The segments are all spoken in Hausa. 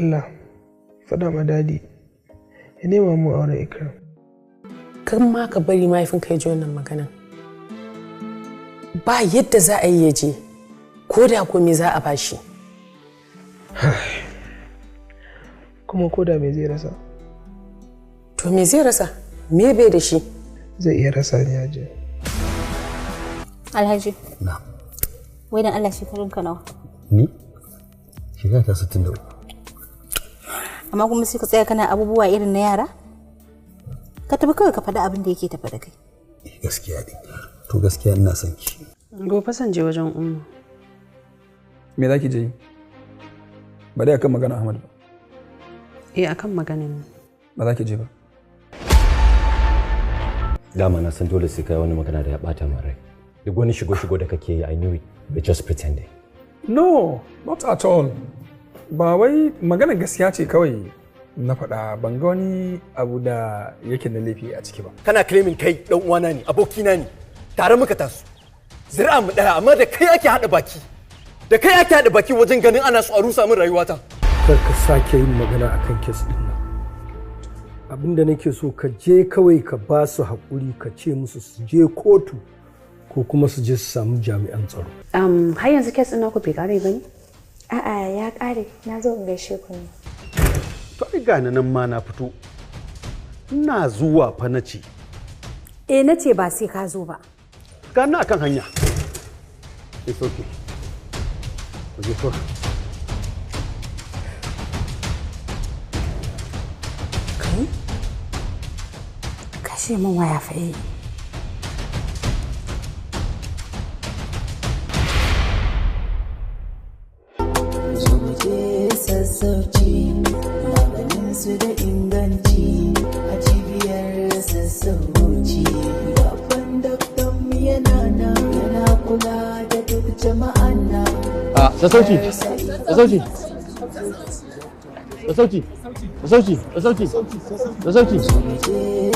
Allah, faɗa ma Daddy ya nema mu auren Ikram. Kan ma ka bari mahaifinka ya ji wannan maganan. Ba yadda za a yi ya je, ko da ko me za a bashi. Kuma ko da me zai rasa? To me zai rasa? Me bai da shi? Zai iya rasa ni, Hajiya. Alhaji. Na. Wai dan Allah, shekarun ka nawa? Ni? Shekara ta 63. Amma kuma sai ka tsaya kana abubuwa irin na yara? Ka tafi kawai, ka faɗi abin da yake tafi da kai. Gaskiya ne. To, gaskiya ina son ki. Gobe zan je wajen Umma. Me za ki je yi? Ba dai akan magana Ahmad ba? Eh, akan maganin ne. Ba za ki je ba. Dama na san dole sai kai wani magana da ya bata min rai. Duk wani shigo shigo da kake yi, I knew it. You're just pretending. No, not at all. Ba wai maganar gaskiya ce kawai na faɗa, ban ga wani abu da yake na laifi a ciki ba. Kana claiming kai dan uwana ne, abokina ne, tare muka taso, zuri'a mu daya, amma da kai ake hada baki, da kai ake hada baki wajen ganin ana so a rusa min rayuwata. Kar ka sake yin magana akan case din nan. Abinda nake so, ka je kawai ka ba su haƙuri, ka ce musu su je kotu ko kuma su je su samu jami'an tsaro. Har yanzu case ɗin naku bai kare ba ne? A'a, ya ƙare, na zo in gaishe ku ne. To ai gani nan ma na fito. Ina zuwa fa na ce. Eh, na ce ba sai ka zo ba. Gani akan hanya. It's okay. Ku je kawai. Kai? Kashe min waya fa eh. Sassauci maganin su da inganci a cibiyar sassauci. Babban daktan mu yana nan, yana kula da duk jama'an nan. A sassauci, sassauci, sassauci, sassauci, sassauci, sassauci.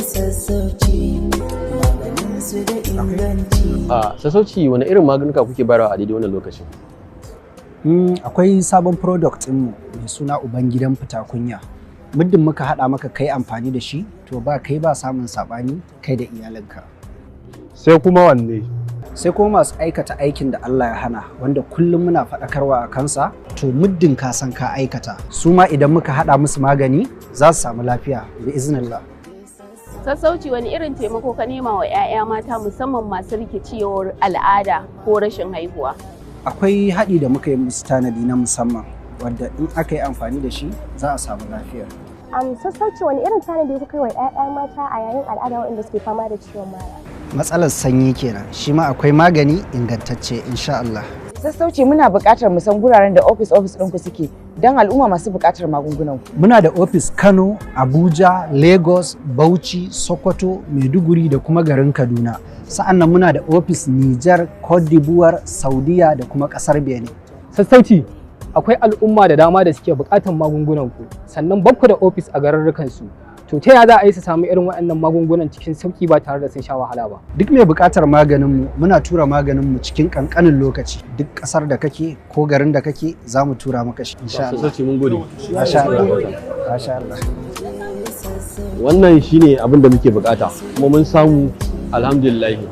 Sassauci maganin su da inganci. A sassauci, wani irin maganuka kuke bayarwa a daidai wannan lokacin? Akwai sabon product ɗinmu mai suna Ubangidan Fita Kunya. Muddin muka haɗa maka kai amfani da shi, to ba kai ba samun saɓani kai da iyalinka. Sai kuma wanne? Sai kuma masu aikata aikin da Allah ya hana, wanda kullum muna faɗakarwa a kansa, to muddin ka san ka aikata, su ma idan muka haɗa musu magani za su samu lafiya bi iznillah. Sassauci, wani irin taimako ka nema wa 'ya'ya mata, musamman masu rikicewar al'ada ko rashin haihuwa? Akwai haɗi da muka yi musu tanadi na musamman wadda in aka yi amfani da shi za a samu lafiya. Sassauci, wani irin tanadi kuka yi wa 'ya'ya mata a yayin al'ada waɗanda suke fama da ciwon mara? Matsalar sanyi kenan, shi ma akwai magani ingantacce insha Allah. Sassauci, muna buƙatar mu san guraren da office office ɗinku suke don al'umma masu buƙatar magungunan ku. Muna da ofis Kano, Abuja, Lagos, Bauchi, Sokoto, Maiduguri da kuma garin Kaduna. Sa'an nan muna da ofis Nijar, Cote d'Ivoire, Saudiya da kuma ƙasar Benin. Sassauci, akwai al'umma da dama da suke buƙatar magungunan ku, sannan bakku da ofis a garurrukan su. To ta ya za a yi su samu irin waɗannan magungunan cikin sauki ba tare da sun sha wahala ba? Duk mai buƙatar maganinmu, muna tura maganinmu cikin ƙanƙanin lokaci. Duk ƙasar da kake ko garin da kake, za mu tura maka shi insha Allah. Sassauci, mun gode. Masha Allah. Masha Allah. Wannan shine abin da muke bukata kuma mun samu, alhamdulillah.